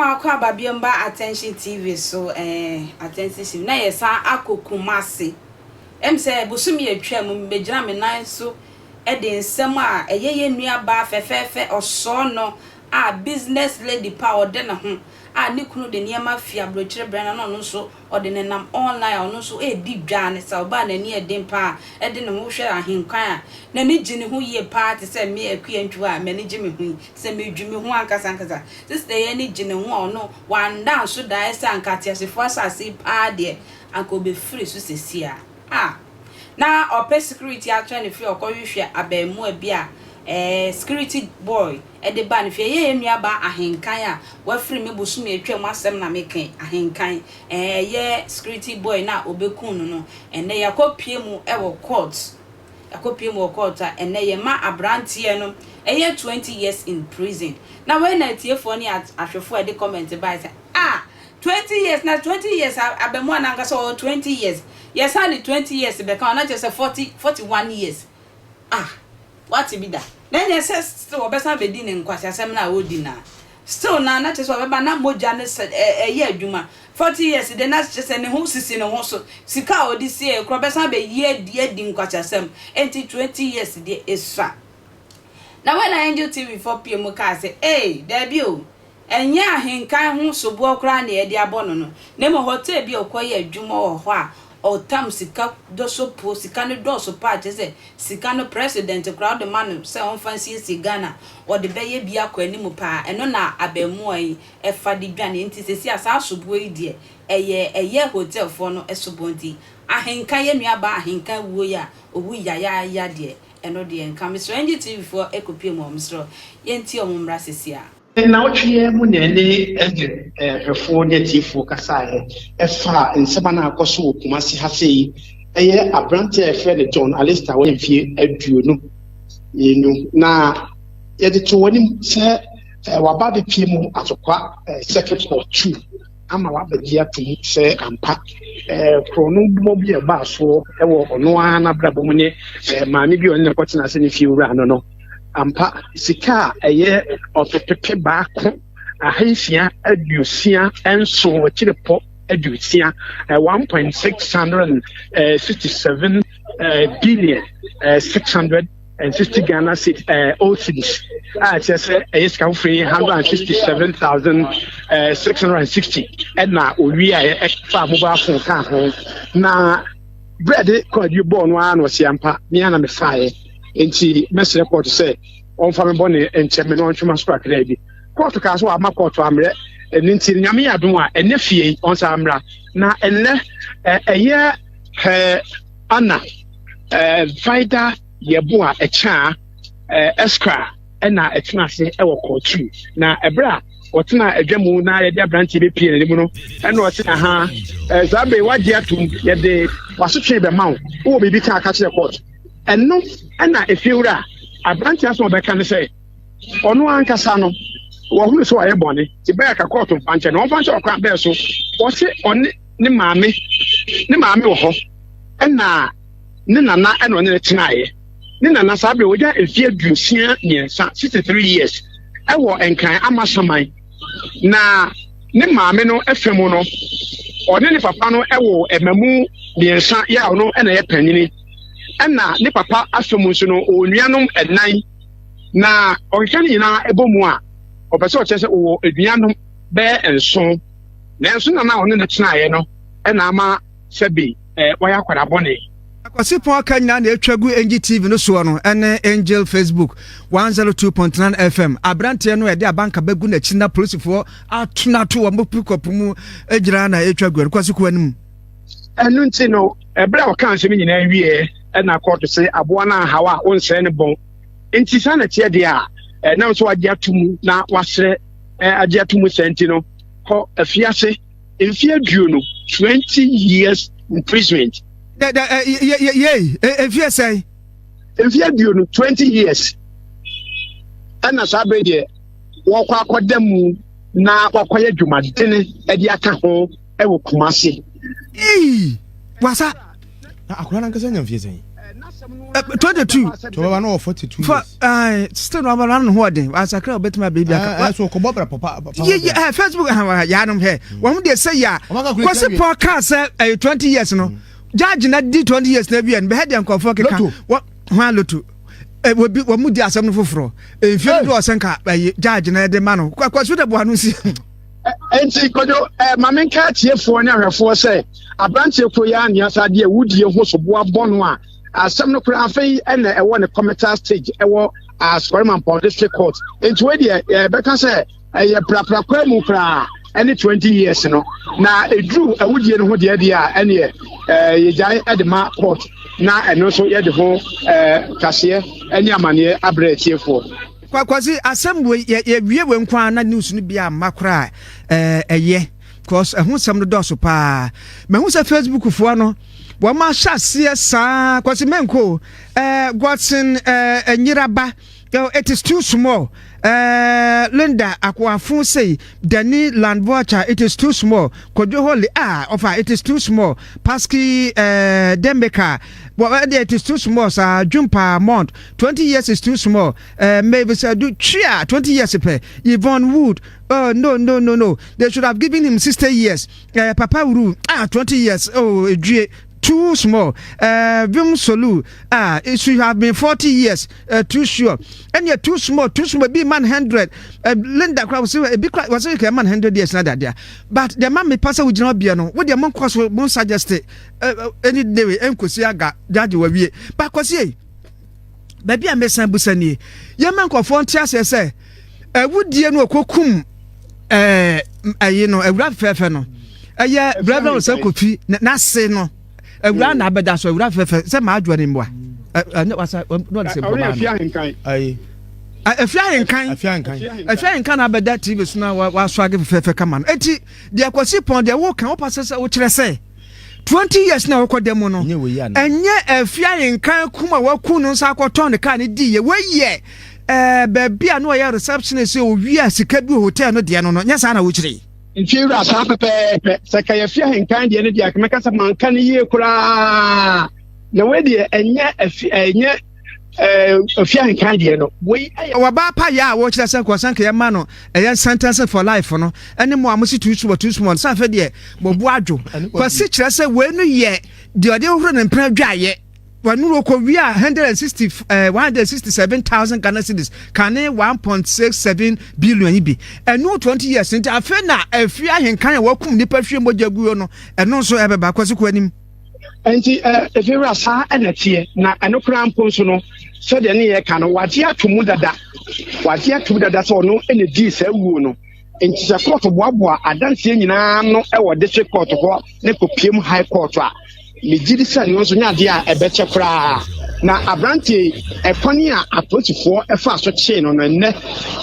Mema akɔ aba biom ba Attention TV so eh, Attention TV na yɛsan akɔ Kumasi. Ɛm sɛ bosome atwa mu mebɛgyina me nan so de nsɛm a ɛyɛ yɛn nua baa fɛfɛɛfɛ ɔsɔɔ no a business lady pa a ɔde ne ho a ne kunu de nneɛma fi abrokyire brɛ no na ɔno nso ɔde nenam online a ɔno nso redi dwa ne sɛ ɔbaa n'ani yɛ den paa de ne ho hwɛ ahenkwan a n'ani gye ne ho yie paa te sɛ me Akua Ntwiwa a m'ani gye me ho yi sɛ medwi me ho ankasa ankasa sister yi ani gye ne ho a ɔno wanda nso daeɛ sɛ anka ateasefoɔ asase yi paa deɛ anka ɔbɛfiri so sesie a ah na ɔpɛ security atra ne fie a ɔkɔhwehwɛ abɛɛmoa bi a ɛɛ security boy de baa ne fie. Ɛyɛ yɛn nuabaa Ahenkan a wafiri me bosome a atwam asɛm na meka yi, Ahenkan, ɛɛ ɛyɛ security boy no a ɔbɛkuu no no, ɛnnɛ yɛakɔpue mu wɔ court, yɛakɔpue mu wɔ court a ɛnnɛ yɛma aberanteɛ no ɛyɛ 20 years in prison. Na wei na atiefoɔ ne ahwɛfoɔ a ɛde comment baeɛ sɛ, ah, 20 years, na 20 years abamuwa no ankasa ɔwɔ 20 years, yɛsan de 20 years bɛka ho a na kyerɛ sɛ 40, 41 years, ah. Wate bi da? Na ɛnyɛ sɛ still ɔbɛsan abɛdi ne nkwaseasɛm no a ɔredi no a. Still no a na kyerɛ sɛ ɔbɛba na mogya no sɛ ɛyɛ adwuma. 40 years deɛ na kyerɛ sɛ ne ho sisi ne ho so. Sika a ɔde sieeɛ koraa ɔbɛsan abɛyi adi adi nkwaseasɛm. Enti 20 years deɛ ɛsua. Na wei na Angel TV foɔ pue mu kaa sɛ, Ei, daabi o, Ɛnyɛ ahenkan ho soboɔ koraa na yɛde abɔ no no, na mmom hɔtɛl bi a ɔkɔyɛ adwuma wɔ hɔ a ɔtam sika dɔso po, sika no dɔɔso paa kyerɛ sɛ sika no president koraa wode ma no sɛ ɔmfa nsiesie Ghana a ɔde bɛyɛ bi akɔ anim paa, ɛno na abaamua yi fa de dwane, nti seesei a saa soboɔ yi deɛ ɛyɛ ɛyɛ hotɛlfoɔ no soboɔ nti ahenkan yɛn nuabaa ahenkan wuo yi a ɔwu yayaaya deɛ ɛno deɛ nka mesrɛ NGTV foɔ kɔpie mu hɔ mesrɛ yɛntie wɔn mmra seesei a. Nnawɔtwe yi ara mu na yɛne Elgin hwɛfoɔ ne atiefoɔ kasaeɛ ɛfa nsɛm a na akɔ so wɔ Kumasi ha sei. Ɛyɛ aberanteɛ a yɛfrɛ no John Alister wanya mfeɛ 22 na yɛde to wɔn anim sɛ waba abɛpie mu Atokwa Circuit Court 2 ama wabɛgye atom sɛ ampa korɔno bɔ bi a ɛbaa soɔ wɔ ɔno ara n'abrabɔ mu ne maame bi a ɔne ne kɔtena ase ne fie wura no no ampa sika a ɛyɛ ɔpepepe baako 667 akyirepɔ 60, 1.667 billion 660 Ghana cedi, old cedis a ɛkyerɛ sɛ ɛyɛ sika foforɔ yi 167,660 ɛna owie a ɛfa mobile phone ka ho. Na berɛ de kɔ adie bɔɔl no ara na ɔsi ampa me ara na mefaeɛ, nti mɛsrɛ kɔɔto sɛ ɔmfa me bɔne nkyɛ me na ɔntwe m'aso kakraa bi. Kɔɔto kaa sɛ wama kɔɔto ammerɛ, ɛno nti Nyame yɛ adom a ɛnɛ fie yi ɔnsa mmra. Na ɛnnɛ ɛyɛ Anna Vida Yeboah Ɛkyaa Esquire ɛna ɛtena ase ɛwɔ kɔɔto. Na ɛberɛ a ɔtena adwa mu na yɛde aberanteɛ bɛpie n'anim no ɛna ɔse aha saa bere wagye atom yɛde wasotwe bɛma wo, wowɔ biribi ka aka kyerɛ kɔɔto. Ɛno ɛna efiewura aberanteɛ asɛm ɔbɛka ne sɛ ɔno ankasa no wɔhunu sɛ ɔyɛ bɔne nti bɛyɛ ka kɔɔto mfa nkyɛ no, ɔmfa nkyɛ ɔkwan bɛɛ so. Ɔse ɔne ne maame, ne maame wɔ hɔ ɛna ne nana ɛna ɔne ne tenaeɛ. Ne nana saa berɛ wɔgya mfeɛ 63, 63 years, ɛwɔ Nkran Amasaman. Na ne maame no ɛfɛ mu no ɔne ne papa no ɛwɔ ɛmamu mmiɛnsa yɛ a ɔno ɛna ɛyɛ panyini. Ɛna ne papa afɛ mu nso no ɔwɔ nuanom ɛnan. Na ɔkeka ne nyinaa ɛbɔ mu a ɔpɛ sɛ ɔkyerɛ sɛ ɔwɔ anuanom bɛyɛ nson. Nanso na na ɔne no tenaeɛ no ɛna ama sɛbe wayɛ akwadaa bɔne. Akwasi Pɔn aka nyinaa na ɛtwa gu Angel TV no soɔ no ɛne Angel Facebook 102.9 FM. Aberanteɛ no ɛde abanka bɛgu n'akyi na polisifoɔ ato no ato wɔn pikɔp mu gyina na ɛtwa gu no. Kwasi kɔ anim. Ɛno nti no, ɛberɛ a ɔkaa nsɛm nyinaa wieɛ ɛna kɔɔto se aboa no anhaw a wonsɛe ne bɔn. Nti saa na ɛteɛ deɛ a, ɛnam sɛ wagye ato mu na wasrɛ agye ato mu saa nti no, kɔ afiase mfeɛ 20, 20 years imprisonment. Yei, mfeɛ sɛn? Mfeɛ 20, 20 years. Ɛna saa bere deɛ wɔkɔ akɔda mu na wakɔyɛ dwumadene de aka ho wɔ Kumasi. Ei, wasa. Na akwadaa no ankasa nya mfeɛ sɛn? 22. Tɔbaba no wɔ 42 years. Fa still no ɔbɛn no ho ɔden asakra ɔbɛtumi abɛbi aka. Ɛɛ so kɔbɔ bra papa papa. Ye ye ɛ Facebook ɛhɛn yanom hɛ wɔn deɛ sɛ ya kwasi pɔn kaa sɛ ɛyɛ 20 years no judge na di 20 years na bi yɛ no bɛhɛ deɛ nkɔfoɔ keka wɔ hwan loto wɔbi wɔn mu di asɛm no foforɔ mfie dodoɔ ɔsɛn ka ɛyɛ judge na ɛde ma no kwasi de boa no si. Enti Kwadwo, eh, ma menka atiefoɔ ne ahwɛfoɔ sɛ aberanteɛ koro yi ara nea saa deɛ awudie ho soboa bɔ no a asɛm no koraa afei ɛna ɛwɔ ne committal stage ɛwɔ Asukɔre Mampɔn District Court. Enti wei deɛ yɛbɛka sɛ ɛyɛ prapra kwa mu koraa ɛne 20 years no. Na ɛduru awudie no ho deɛ deɛ a ɛneɛ yɛgyae ɛde ma court na ɛno nso yɛde ho kaseɛ ɛne amaneɛ abrɛ atiefoɔ. Kwasi, asɛm wei yɛ yɛwie wei nko ara na news no bi amma koraa ɛɛ ɛyɛ cause ɛho nsɛm no dɔɔso paa. Mahu sɛ Facebook foɔ no wɔn ahyɛ aseɛ saa Kwasi menko ɛɛ Godson ɛɛ Nyiraba it is too small ɛɛ Linda Akoafo sei Danny Landvocha it is too small Kojo Holy ah ɔfa it is too small Paski ɛɛ Demeka wɔ ɛdeɛ it is too small saa Jumpa Mond 20 years is too small Eh, Mavis Adu, tria, 20 years pɛ. Yvonne Wood, oh, no, no, no, no. They should have given him 60 years. Eh, Papa Wuru, ah, 20 years, oh, edwie. Too small. Eh, Vim Solu, ah, it should have been 40 years. Eh, too sure. And yeah, too small, too small. Be man 100. Eh, Linda, kra, was it, be was it, man 100 years, not that, But the man me pass with Jina no, what the monk was, won't suggest it. Eh, any day, enkosi aga, judge, we, but kwasi, Baabi a mesan busa nie, yɛma nkurɔfoɔ nte aseɛ sɛ awudie no ɔkɔkum ɛɛ ɛyi no awura fɛfɛ no ɛyɛ Reverend Osei Kofi n'ase no awura na abɛda so awura fɛfɛ sɛ maa adwoa ne mmoa ɛne wasa ne ɔde sɛ mpɔmaa no ayi efi ahenkan efi ahenkan na abɛda tv so na wasɔ age fɛfɛ kama no eti deɛ kɔsi pɔn deɛ woka wopa sɛ sɛ wokyerɛ sɛ 20 years na wɔkɔ da mu no ɛnyɛ afia nkan kum a waku no nsa akɔtɔn ne kaa no di yɛ wɔyɛ ɛɛ baabi a na ɔyɛ receptionist owi a sika bi hotel no deɛ no no nyɛ saa na wokyerɛ. Nti wura saa pɛpɛɛpɛ sɛ ka yɛfi ahenkan deɛ no deɛ mɛka sɛ manka no yie koraa na wei deɛ ɛnyɛ afi ɛnyɛ ɛfi ahenkan deɛ no wei ɛyɛ. Wɔbaa pa yɛ a wɔkyerɛ sɛ nkɔsan ka yɛma no ɛyɛ sentence for life no ɛne mo a mo si too small too small no sɛ afei deɛ mo bo adwo kwasi kyerɛ sɛ wei no yɛ deɛ ɔde hohoro ne mpena dwaeɛ wɔn kɔ wia 160 167,000 Ghana cedis kane 1.67 billion yi bi ɛno 20 years nti afei na afiri ahenkan a wɔkum nipa hwie mogya guo no ɛno nso ɛbɛba kwasi kɔ anim. Nti efiewura saa na ɛteɛ, na ɛno koraa mpo nso no, sɛdeɛ ne yɛka no, wagye ato mu dada, wagye ato mu dada sɛ ɔno na dii saa wuo no. Nti sɛ kɔɔto boaboa adanseɛ nyinaa ano wɔ district court hɔ ne kɔpiem high court a, megye di sɛ ɛno nso nyɛ adeɛ a ɛbɛkyɛ koraa. Na aberanteɛ yi, ɛkwan a apolisifoɔ ɛfaa so kyee no no, ɛnnɛ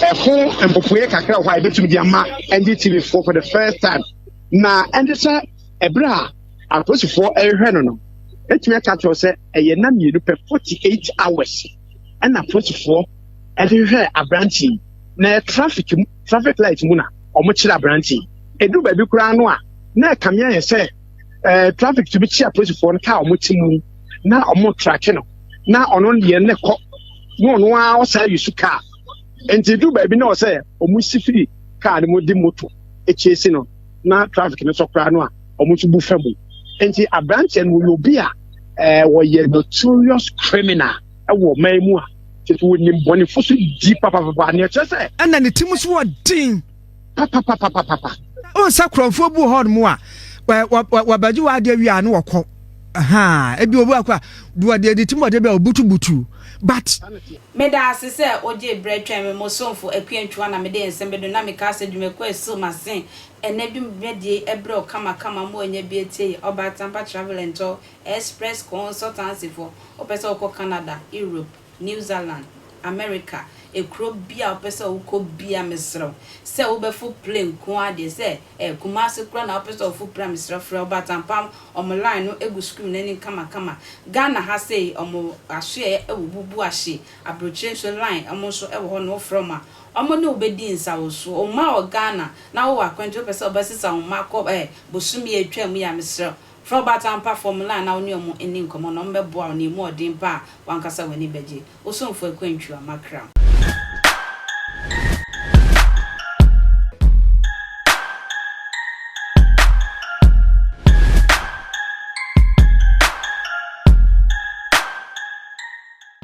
ɛho mpopoeɛ kakra wɔ hɔ a yɛbɛtumi de ama NDTV foɔ for the first time. Na ɛnde sɛ ɛberɛ a apolisifoɔ rehwɛ no no, ɛtumi aka kyerɛw sɛ ɛyɛ nna mmienu pɛ, 48 hours, ɛna apolisifoɔ ɛde hwehwɛ aberante yi. Na ɛyɛ traffic mu, traffic light mu na wɔkyerɛ aberante yi. Ɛduru baabi koraa no a, na ɛkame ayɛ sɛ ɛɛ traffic tumi kye apolisifoɔ no kaa wɔn ti mu na wɔn trake no, na ɔno deɛ ne kɔ, na ɔno ara ɔsan yi su kaa. Nti ɛduru baabi na ɔsɛ wɔn si firi kaa no mu de moto ekyesi no. Na traffic no sɔ koraa no a, wɔn nso bu fa mu. Nti aberanteɛ no wɔyɛ obi a ɛɛ wɔyɛ notorious criminal ɛwɔ ɔman mu a kyerɛ sɛ wɔnim bɔnefo so di papapapa nea ɛkyerɛ sɛ. Ɛna ne ti mu so wɔ den. Papapapapapa. Wohu sɛ korɔmfoɔ bi wɔ hɔ nom a wɔbɛgye w'adeɛ wie a na wɔkɔ. Ebi obi akɔ a deɛ ne ti mu ɔde bi a ɔbutubutu but. Meda ase sɛ wogyee berɛ twɛn me, mo somfo Akua Antwiwa na mede nsɛm bɛdu na mekaa sɛ dwumakuo a ɛsiw m'asen ɛnnɛ dwumadie yi ɛbrɛ wo kama kama ma wanya bi atie yɛ Ɔbaatanpa Travel and Tour Express Consultancy foɔ. Wopɛ sɛ wokɔ Canada, Europe, New Zealand, America, ekuro biaa wopɛ sɛ wokɔ biaa mesrɛ wo sɛ wobɛfo plane nko ara deɛ sɛ eh Kumasi koraa na wopɛ sɛ wofo plane a mesrɛ frɛ Ɔbaatanpa wɔn line no gu screen no anim kama kama. Ghana ha sei wɔn asoɛeɛ wɔ Bubuahye, Abrokyire nso line wɔn nso wɔ hɔ na wofrɛ wɔn a wɔn ne wo bɛdi nsawosoɔ. Wo mma wɔ Ghana na wowɔ akwantuo wopɛ sɛ wobɛsesa wo mma kɔ eh bosome a atwa mu yi a mesrɛ wo. Frɛ Ɔbaatan Pa fam line na wo ne wɔn nni nkɔmmɔ na wɔbɛboa wo na emu ɔden pa a w'ankasa w'ani bɛgye. Wo somfo Akua Antwiwa Makram.